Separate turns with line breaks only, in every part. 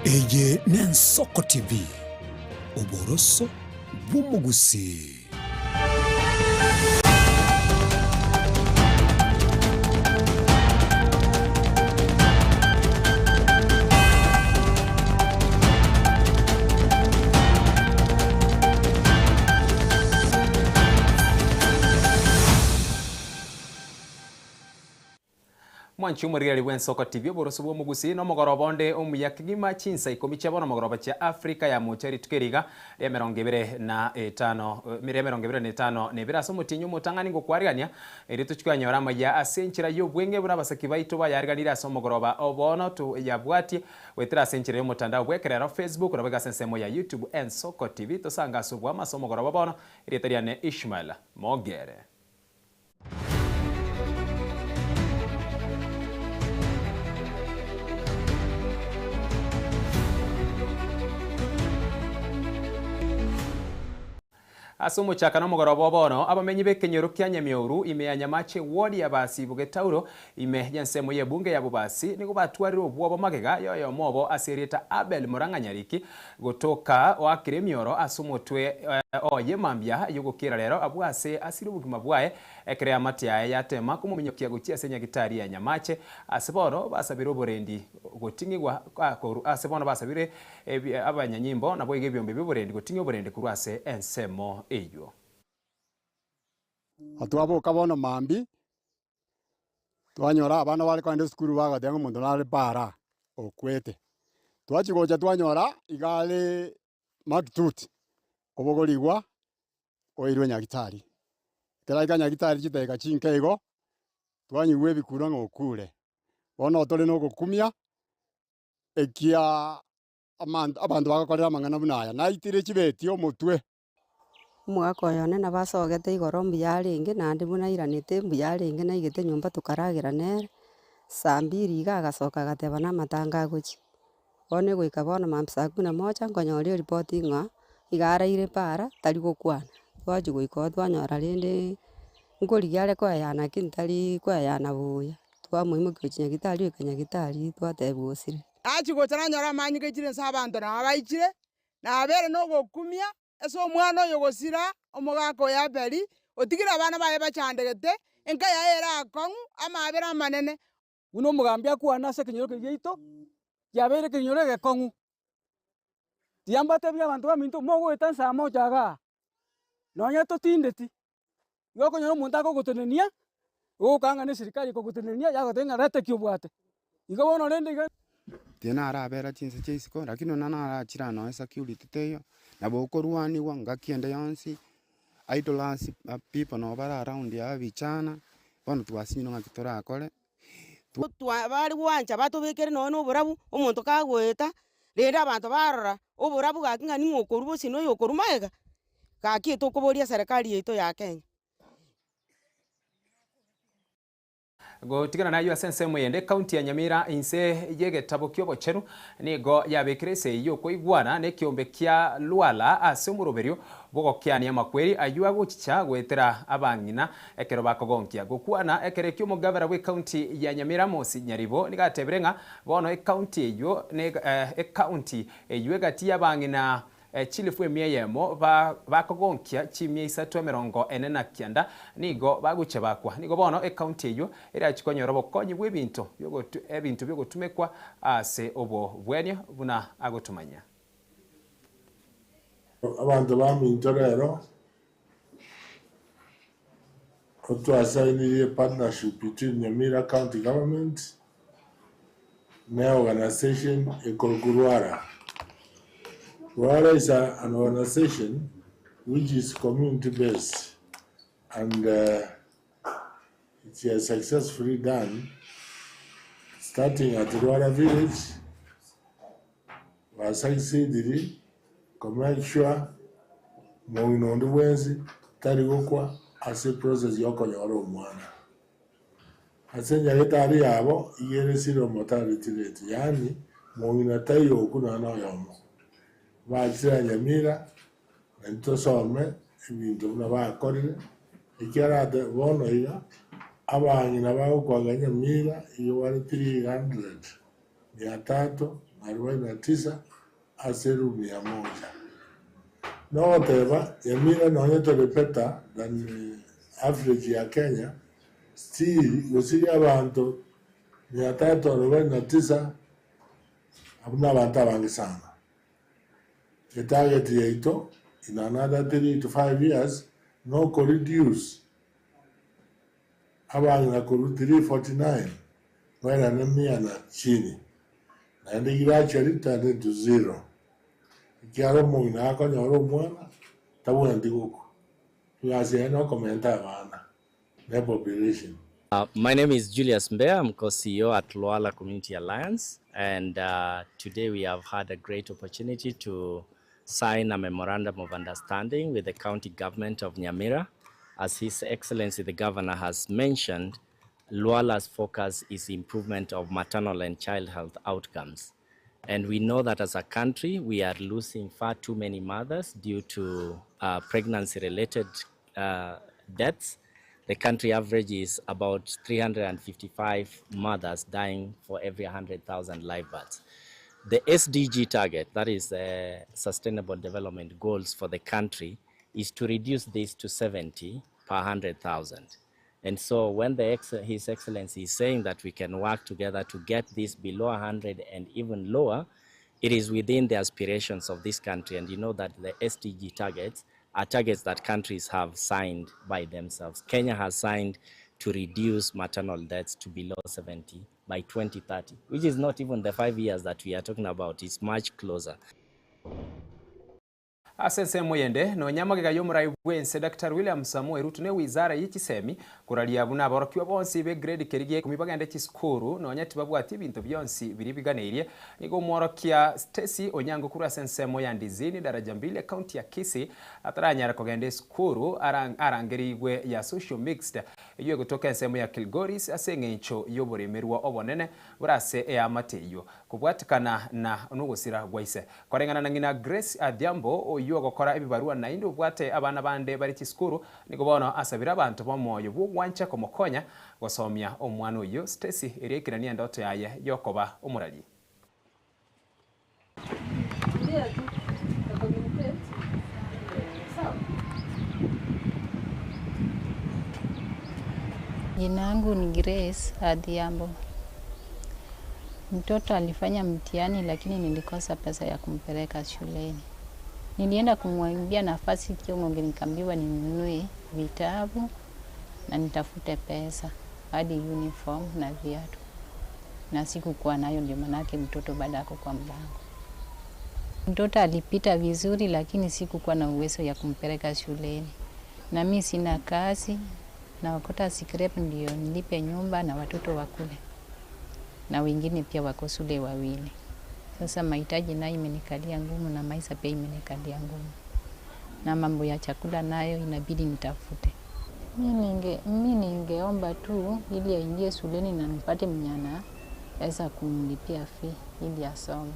Eye n'Ensoko TV, oboroso bw'omogusii.
Mwanche omorigereria bw'ensoko TV oboroso bw'omogusii na omogoroba onde omuya kegima chinsa ikomi chia bono mogoroba chia Africa ya mocha rituko eri iga ria emerongo ebere na etano ria emerongo ebere na etano na ebere ase omotienyi omotang'ani ngokwarigania erio tochie koyanyora amaya ase enchera y'obweng'e buna abasaki baito bayariganire ase omogoroba o bono toyabwatie goetera ase enchera y'omotandao bw'ekerero Facebook nabo iga ase ensemo ya YouTube Ensoko TV tosange ase obwamo ase omogoroba bono erieta riane Ishmael Mogere. Ase omochakano omogoroba o bono, abamenyi b'ekenyoro kia Nyamiouru ime ya Nyamache ward ya Basi Bogetauro ime y'ensemo y'ebunge ya Bobasi nigo batwarire obwoba magega y'oyomo obo ase erieta Abel Murang'a Nyariki Gotoka oakire emioro ase omotwe oye mambia y'ogokiera rero abwo ase asire obogima bwaye, ekero eamate yaye yatema komominyokia gochia ase nyagitari ya Nyamache. Ase bono basabire oborendi goting'igwa korwa ase bono basabire abanyanyimbo naboigo ebiombe bi'oborendi goting'ia oborendi korwa ase ensemo eyio.
Twaboka bono mambia, Twanyora abana bare kogenda esukuru bagoteba ng'a omonto nare para okwete. Twachia gocha twanyora iga are makituti, kobogorigwa oirwe nyagitari. Ekero aika nyagitari chidakika chinke igo, twanyigwa ebikuro ng'a okure. Bono tore na ogokumia, ekiaa amanto abanto bagokorera amang'ana buna aya, naitire chibeti omotwe.
Omogaka oyo one nabo asogete igoro mbuya arenge naende buna airanete mbuya arenge naigete nyomba tokaragera nere, saa mbiri iga agasoka agateba na amatanga agochia. Bono egoika bono mambia saa kumi na moja nkonyora eripoti ng'a iga araire para tari gokwana, twachia goika oo twanyora rende nkorigia are koeyana lakini tari koeyana buya, twamoimokia gochia nyagetari oika nyagetari twatebiwa osire.
Nachia gocha nanyora amanyinga aichire inse abanto nabo baichire, Nabere nogokumia ase omwana oyo gosira omogaka oye Abeli, otigire abana baye bachandegete, enka yaye ere akong'u, amaabera amanene.
Buna omogambi akwane ase ekenyoro keria giaito, kiabeire ekenyoro egekong'u. Tiga mbatebie abanto baminto, mogoeta nsa mocha igaa, nonya totindeti, igo okonyora omonto akogotenenia, ogokanga na eserikari ekogotenenia yagotebia ng'a reta eki obwate. Igo bono rende iga.
Tiga narabera chinse chia isiko, lakini onye narachire aa nonye security teiyo, nabo okorwaniwa ngaki ende yonsi, idlers people nabo bare around aa vijana, bono twasinyirwe ng'aki torakore.
Twa bare gwancha batobekere nonye na oborabu, omonto kagoeta, rende abanto barora oborabu gaki ng'a ning'o okorwa bosio na oyo okorwa magega, gaki etokoboria eserekari yaito ya Kenya.
Gotigana nayio ase ensemo eyende, ekaunti ya Nyamira inse y'egetabo ki'obochenu nigo yabekire esegi y'okoigwana n'ekiombe kia Lwala ase omoroberio bw'ogokeania amakweri ayio agochicha goetera abang'ina ekero bakogonkia. Gokwana ekero ekio omogavera bw'ekaunti ya Nyamira Amos Nyaribo nigo atebire ng'a bono ekaunti eyio ekaunti eyio egati y'abang'ina Chilifu emia eyemo bakogonkia chimia isato emerongo ene na kianda nigo bagochia bakwa. Nigo bono ekaunti eyio erachie konyora obokonyi bw'ebinto ebinto biogotumekwa ase obobwenia buna agotomanya.
Abanto baminto rero otwasainirie partnership between Nyamira County Government ne organisation ekorokwa Rwara. Rwara is an organisation which is community based and it has successfully done starting at Rwara village Basagisidiri ko make sure mong'ina onde bwensi tari gokwa ase process yokonyora omwana. Ase enyagetari yabo iga ere zero mortality rate yaani mong'ina taiyo okwo nonya na oyomo. Bachire Nyamira naintwe tosome ebinto buna bakorire ekiagera ate bono iga abang'ina bagokwaga Nyamira igo bare 300. mia tatu na arobaini na tisa ase eroom mia moja. Nogoteba Nyamira nonye tore better than average ya Kenya, still gosiria abanto mia tatu arobaini na tisa abwo nabanto abange sana. Etarget yaito in another 3 to 5 years nokoreduce abang'ina korwa 349 bairane mia na chini, naende gradually turn to zero. Ekiagera omong'ina akonyora omwana tabwenereti gokwa, egasi yaye nokomenta abana na epopulation.
My name is Julius Mbea. I'm co-CEO at Lwala Community Alliance, and today we have had a great opportunity to sign a memorandum of understanding with the county government of Nyamira. As His Excellency the Governor has mentioned, Lwala's focus is improvement of maternal and child health outcomes. And we know that as a country, we are losing far too many mothers due to pregnancy-related deaths. The country average is about 355 mothers dying for every 100,000 live births. The SDG target, that is the Sustainable Development Goals for the country, is to reduce this to 70 per 100,000. And so when His Excellency is saying that we can work together to get this below 100 and even lower, it is within the aspirations of this country. And you know that the SDG targets are targets that countries have signed by themselves. Kenya has signed to reduce maternal deaths to below 70 by 2030, which is not even the 5 years that we are talking about. It's much closer.
Ase ensemo eyende, nonya amagega y'omorai bw'ense Daktari William Samoei Ruto ne wizara ye chisemi koraria buna aborokigwa bonsi be grade keria gia ikomi bagende chisukuru nonya tibabwati ebinto bionsi biria biganeirie. Nigo omworokia Stacy Onyango korwa ase ensemo ya Ndizini Daraja Mbili ekaunti ya Kisii ataranyara kogenda esukuru arangerigwe ya Social Mixed eyio egotoka ensemo ya Kilgoris ase eng'encho y'oboremerwa obonene bore ase eamate eyio. Kobwatikana na nogosira gwa ise. Koreng'ana na ng'ina Grace Adhiambo, oyio ogokora ebibarua naende obwate abana bande bare chisukuru, nigo bono asabire abanto b'omoyo bw'ogwancha komokonya gosomia omwana oyio Stacy erio aikeranie endoto yaye y'okoba omorari.
Jina yangu ni Grace Adhiambo. Mtoto alifanya mtihani lakini nilikosa pesa ya kumpeleka shuleni. Nilienda kumwambia nafasi Kiongo, nikaambiwa ninunue vitabu na nitafute pesa hadi uniform na viatu. Na sikukuwa nayo, ndio manake mtoto bado ako kwa mlango. Mtoto alipita vizuri lakini sikukuwa na uwezo ya kumpeleka shuleni. Na mi sina kazi, naokota scrap ndio nilipe nyumba na watoto wakule. Na wengine pia wako shule wawili. Sasa mahitaji nayo imenikalia ngumu na maisha pia imenikalia ngumu. Na mambo ya chakula nayo inabidi nitafute. Mi ningeomba tu ili aingie shuleni na nipate mwenye anaweza kumlipia fee ili asome.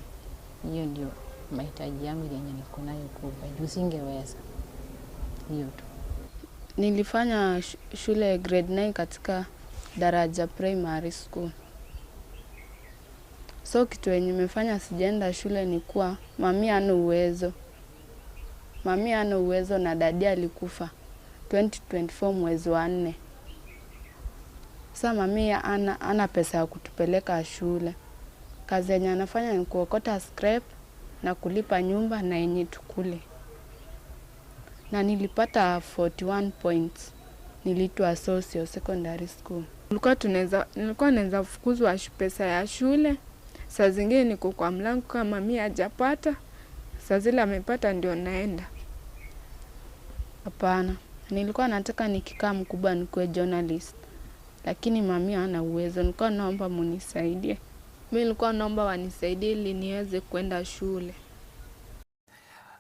Hiyo ndio mahitaji yangu yenye niko nayo kubwa. Juu singeweza. Hiyo tu.
Nilifanya shule grade 9 katika Daraja Primary School. So kitu yenye imefanya sijaenda shule ni kuwa mami hana uwezo. Mami hana uwezo na dadi alikufa 2024 mwezi wa 4. Sasa mami hana pesa ya kutupeleka shule. Kazi yenye anafanya ni kuokota scrap na kulipa nyumba na yenye tukule. Na nilipata 41 points. Niliitwa Socio Secondary School.
Nilikuwa naweza fukuzwa pesa ya shule. Saa zingine niko kwa mlango kama mami hajapata. Saa zile amepata ndio naenda.
Hapana. Nilikuwa nataka nikikaa mkubwa nikuwe journalist. Lakini mami hana uwezo. Nilikuwa naomba munisaidie.
Mimi nilikuwa naomba wanisaidie ili niweze kwenda shule.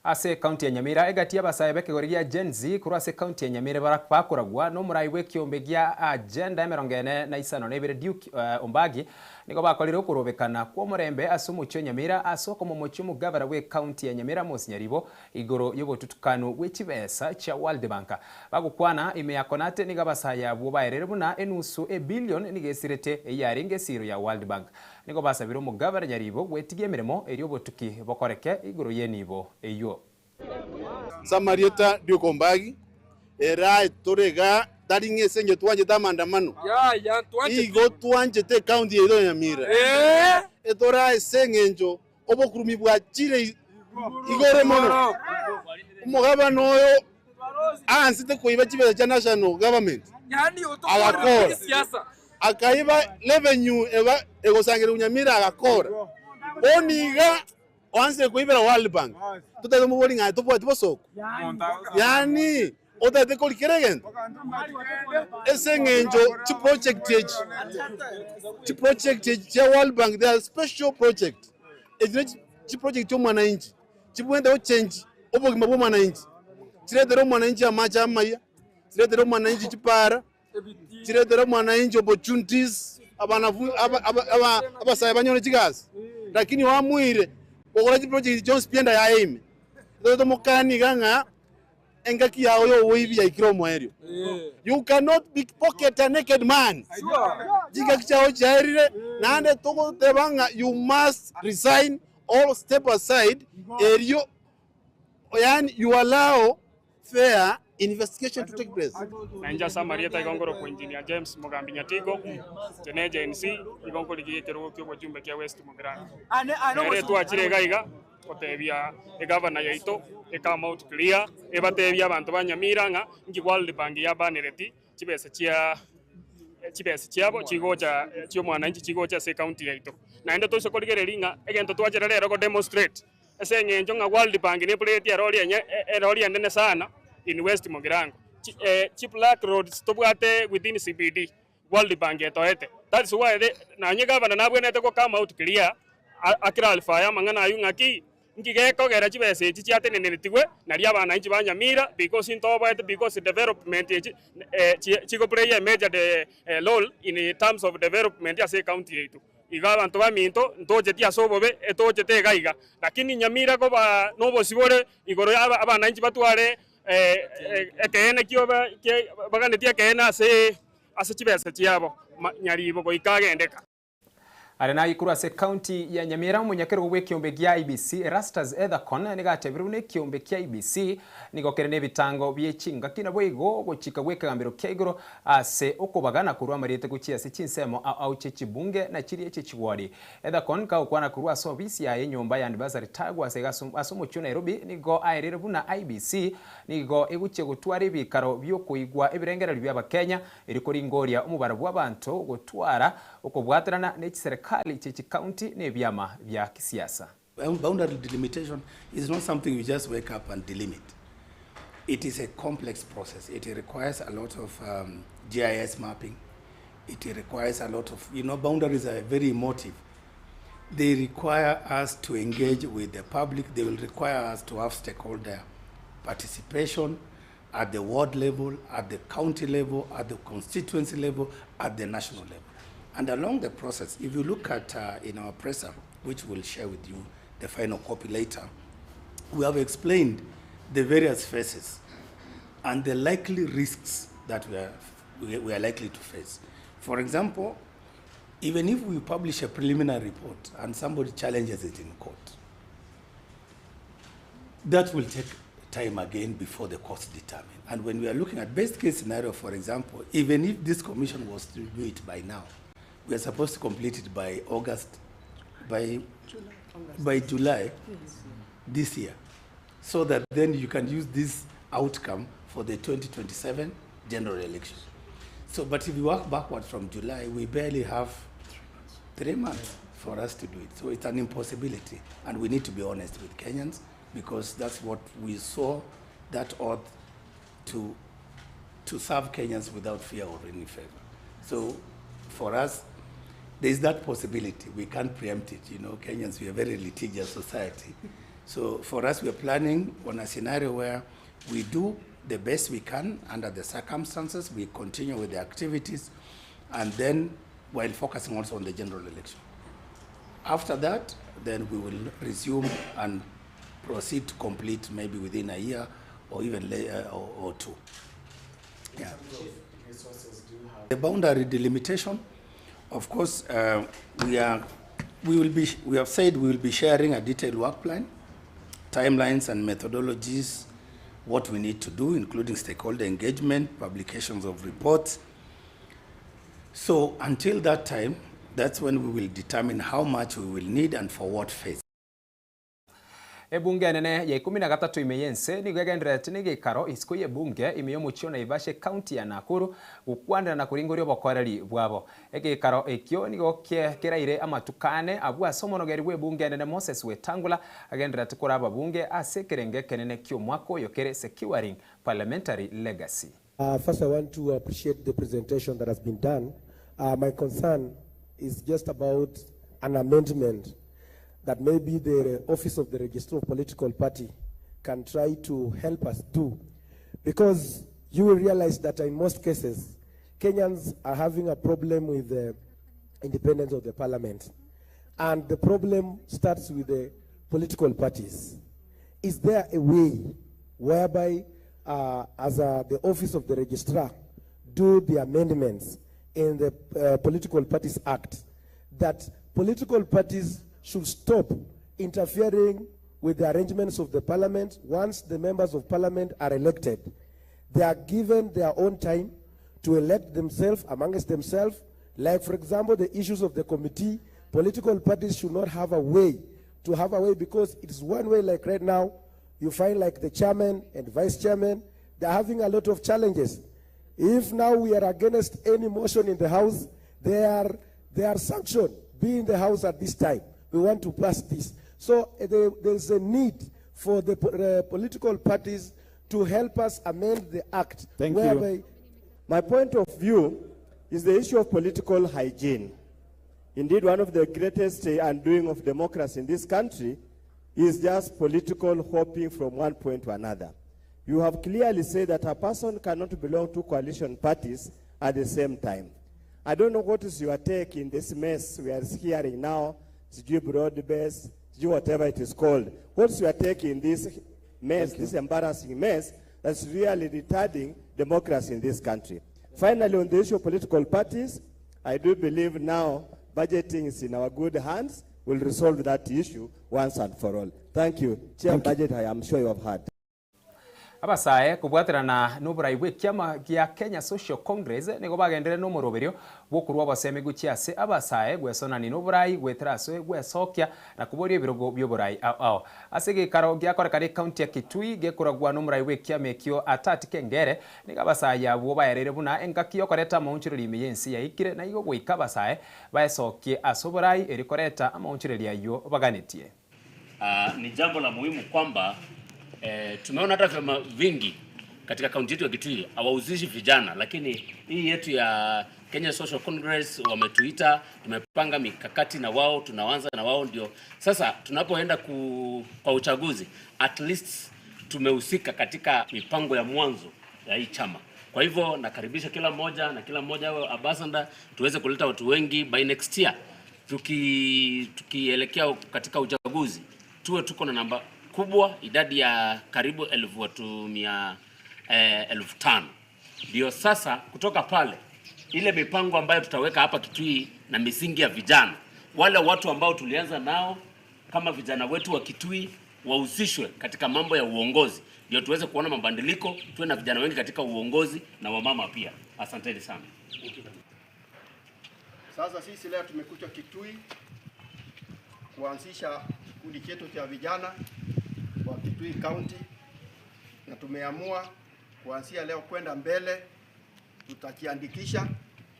Ase ekaunti ya Nyamira egati y'abasae b'ekegori gia Gen Z korwa ase ekaunti ya Nyamira bakoragwa n'omorai bw'ekiombe gia agenda emerongo ene na isano na ibere Duke Ombagi nigo bakorire okorobekana kw'omorembe ase omochie o Nyamira ase okomomochia omogavana bw'ekaunti ya Nyamira Amos Nyaribo igoro y'obotutukanu bwe chibesa chia World Bank. Bagokwana ime ya Konate nigo abasae abwo baerere buna enusu ebillion nigo esirete eyarenge esiro ya World Bank. Nigo basabire omogabana Nyaribo gwetigia emeremo erio obotuki bokoreke igoro y'enibo eyio.
Ase amarieta ri'okombagi, ere aye tore igaa tari ng'a ase engencho twanchete amaandamano, igo twanchete ecounty yaito ya Nyamira. Etore aye ase engencho obokurumi bwachire igoro mono. Omogabana oyo aansete koiba chibesa chia national government, agakora. Akaiba revenue eba egosangererigwa Nyamira agakora. Bono iga oansire koibera World Bank, totagete komobori ng'a tobwati bosoko? Yaani otagete kori kera egento? Ase eng'encho chiproject echi, chiproject echi chia World Bank they are special project, echi ne chiproject chia omwananchi, chibwenerete gochange obogima bwa omwananchi, chiretere omwananchi amache amaya, chiretere omwananchi chipara. Chiretere omwananchi opportunities, abanafu abasae banyore chigasi, lakini oamuire gokora chiproject chionsi pi enda yaye ime. Tobe tomokani iga ng'a engaki yao ya oboibi yaikire omoerio. You cannot pickpocket a naked man. Chingaki chiao chiaerire, naende togoteba ng'a you must resign or step aside erio yaani you allow fair investigation to take place.
Na inche ase amarieta igo nkorokwa Engineer James Mogambi Nyatigo, inche ne Gen Z, igo nkorigia ekerogo kia obochumbe kia West Mugirango. Nere twachire iga iga gotebia egavana yaito e come out clear, ebatebie abanto ba Nyamira ng'a inki World Bank yabanereti chibesa chia chibesa chiabo chigocha chi'omwananchi chigocha ase ecounty yaito. Naende toise korigereria ng'a egento twachera rero go demonstrate Ase engencho ng'a World Bank neburetie erori enye erori enene sana in West Mugirango. Chi chi black roads tobwate within CBD, World Bank etoete. That's why the nonye gavana nabwenerete go come out clear a clarify amang'ana aywo ng'aki, nki gekogera chibesa echi chiateneneretigwe naria abananchi ba Nyamira because ntoboete because development echi chigo play a major role in terms of development ase ecounty yaito. Igo abanto baminto, ntocheti ase obobe, etochete iga iga. Lakini nyamira koba nobosibore igoro ya abananchi batware ekeene kiobe baganetie ekeene ase ase chibesa chiabo, nyaribo goika agendeka.
Are naye korwa ase ekaunti ya Nyamira, omonyakerogo bw'ekiombe gia IEBC Erastus Ethekon nigo atebire buna ekiombe kia IEBC nigo kere nebitango bie chingaki naboigo ogochika gw'ekegambero kia igoro Ase okobagana korwa amarieta gochia ase chinsemo ao ao chie chibunge na chiria chie chigwori. Ethekon kagokwana korwa ase obisi yaye enyomba ya Anniversary Tagwa ase ase omochie o Nairobi nigo aerire buna IEBC nigo egochia gotwara ebikaro biokoigwa ebirengererio bia abakenya erio koringoria omobaro bw'abanto gotwara okobwaterana ne chiserekali chie chikaunti na ebiama bia kisiasa.
Boundary delimitation is not something you just wake up and delimit. It is a complex process. It requires a lot of um, GIS mapping. It requires a lot of, you know, boundaries are very emotive. They require us to engage with the public. They will require us to have stakeholder participation at the ward level, at the county level, at the constituency level, at the national level. And along the process, if you look at uh, in our presser, which we'll share with you the final copy later, we have explained the various phases and the likely risks that we are, we, we are likely to face. For example, even if we publish a preliminary report and somebody challenges it in court, that will take time again before the courts determine. And when we are looking at best case scenario, for example, even if this commission was to do it by now, we are supposed to complete it by August, by July, by July yes. this year, so that then you can use this outcome for the 2027 general election. So, but if you work backwards from July, we barely have three months for us to do it. So it's an impossibility. And we need to be honest with Kenyans because that's what we saw that ought to, to serve Kenyans without fear or any favor. So for us, there's that possibility. We can't preempt it. You know, Kenyans, we are a very litigious society. So for us, we're planning on a scenario where we do the best we can under the circumstances, we continue with the activities, and then while focusing also on the general election. After that, then we will resume and proceed to complete maybe within a year or even later or, or two. Yeah. The boundary delimitation, of course, uh, we are We will be, we have said we will be sharing a detailed work plan, timelines and methodologies, what we need to do, including stakeholder engagement, publications of reports. So until that time, that's when we will determine how much we will need and for what phase.
Ebunge enene ya ikomi na gatato ime y'ense nigo egendererete negeikaro isiko y'ebunge ime y'omochie o Naivasha ekaunti ya Nakuru gokwanera na koringoria obokoreri bwabo. Egeikaro ekio nigo keraire amatuko ane abwo ase omonogeri bw'ebunge enene Moses Wetangula agendererete koraa ababunge ase ekerengo ekenene ki'omwaka oyo kere Securing Parliamentary Legacy.
First I want to appreciate the presentation that has been done. My concern is just about an amendment that maybe the Office of the Registrar of Political Party can try to help us do. Because you will realize that in most cases, Kenyans are having a problem with the independence of the parliament. And the problem starts with the political parties. Is there a way whereby, as the Office of the Registrar, do the amendments in the Political Parties Act that political parties should stop interfering with the arrangements of the parliament once the members of parliament are elected? They are given their own time to elect themselves amongst themselves. Like, for example, the issues of the committee, political parties should not have a way to have a way, because it's one way. Like right now, you find the chairman and vice chairman, they're having a lot of challenges. If now we are against any motion in the house, they are sanctioned. Be in the house at this time. We want to pass this. So there's a need for the political parties to help us amend the act.
Thank you.
whereby
My point of view is the issue of political hygiene. Indeed, one of the greatest undoing of democracy in this country is just political hopping from one point to another. You have clearly said that a person cannot belong to coalition parties at the same time. I don't know what is your take in this mess we are hearing now, sijui broad-based, sijui whatever it is called. What's your take in this mess,
Thank you.
this embarrassing mess that's really retarding democracy in this country? Finally, on the issue of political parties, I do believe now budgeting is in our good hands. We'll resolve that issue once and for all. Thank you. Chair,
Thank you.
Budget, I am sure you have heard.
Abasae kobwaterana n'oborai bw'ekiama gia Kenya Social Congress nigo bagenderere n'omoroberio bw'okorwa obosemi gochia ase abasae gwesonani n'oborai gwetera ase gwesokia na koboria ebirogo by'oborai ao ao. Ase egekaro giakorekana ekaunti ya Kitui gekoragwa n'omorai bw'ekiama ekio Atati Kengere nigo abasae abwo baereire buna engaki yokoreta amaonchoreri ime y'ensi yaikire na igo goika abasae baesokie ase oborai eri koreta amaonchoreri aywo baganetie.
Ni jambo la muhimu kwamba tumeona hata vyama vingi katika kaunti yetu ya Kitui hawahusishi vijana, lakini hii yetu ya Kenya Social Congress wametuita, tumepanga mikakati na wao, tunaanza na wao, ndio sasa tunapoenda kwa uchaguzi at least tumehusika katika mipango ya mwanzo ya hii chama. Kwa hivyo nakaribisha kila mmoja na kila mmoja awe ambassador, tuweze kuleta watu wengi by next year. Tukielekea katika uchaguzi tuwe tuko na namba kubwa, idadi ya karibu elfu watu mia elfu tano. Ndio sasa kutoka pale ile mipango ambayo tutaweka hapa Kitui na misingi ya vijana, wale watu ambao tulianza nao kama vijana wetu wa Kitui wahusishwe katika mambo ya uongozi, ndio tuweze kuona mabadiliko, tuwe na vijana wengi katika uongozi na wamama pia. Asanteni sana.
Sasa sisi leo tumekuja Kitui kuanzisha kikundi chetu cha vijana wa Kitui County, na tumeamua kuanzia leo kwenda mbele tutajiandikisha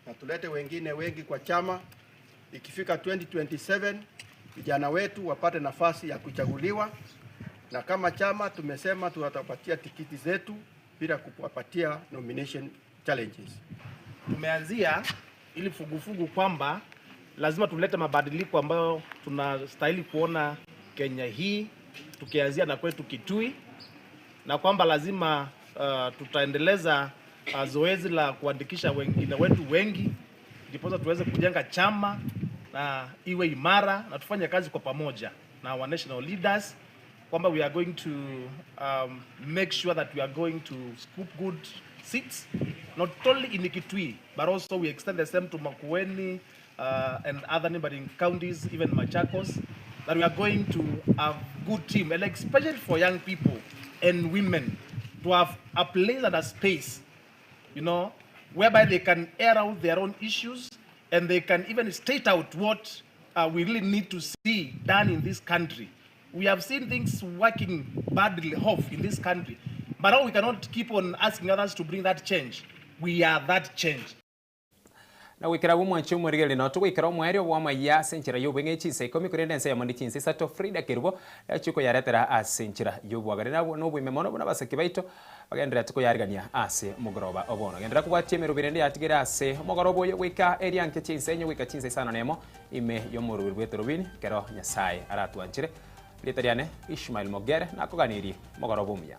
na tulete wengine wengi kwa chama. Ikifika 2027 vijana wetu wapate nafasi ya kuchaguliwa, na kama chama tumesema tutawapatia tikiti zetu bila kuwapatia nomination challenges.
Tumeanzia ili fugufugu kwamba lazima tulete mabadiliko ambayo tunastahili kuona Kenya hii, tukianzia na kwetu Kitui, na kwamba lazima tutaendeleza zoezi la kuandikisha wengine wetu wengi, ndiposa tuweze kujenga chama na iwe imara na tufanye kazi kwa pamoja na our national leaders, kwamba we are going to make sure that we are going to scoop good seats, not only in Kitui, but also we extend the same to Makueni, and other neighboring counties, even Machakos, that we are going to have good team, and especially for young people and women, to have a place and a space, you know, whereby they can air out their own issues and they can even state out what we really need to see done in this country. We have seen things working badly off in this country, but now we cannot keep on asking others to bring that change. We are that change.
Na goikera abwo omwanchi omorigereria nao togoikera omoerio bw'amayia ase enchera y'obweng'e chinsa ikomi korende ense eyemo ne chinsa isato Frida Kerubo yachia koyaretera ase enchera y'obwagare nabwo noboime mono buna abaseki baito bagendererete koyarigania ase omogoroba o bono. Genderera kobwatia emeroberi ende yatigere ase omogoroba oyo goika erianke chinsa enye goika chinsa isano nemo ime y'omoroberi bw'etorobini ekero Nyasae aratwanchere. Erieta riane Ishmael Mogere nakoganirie omogoroba omuya.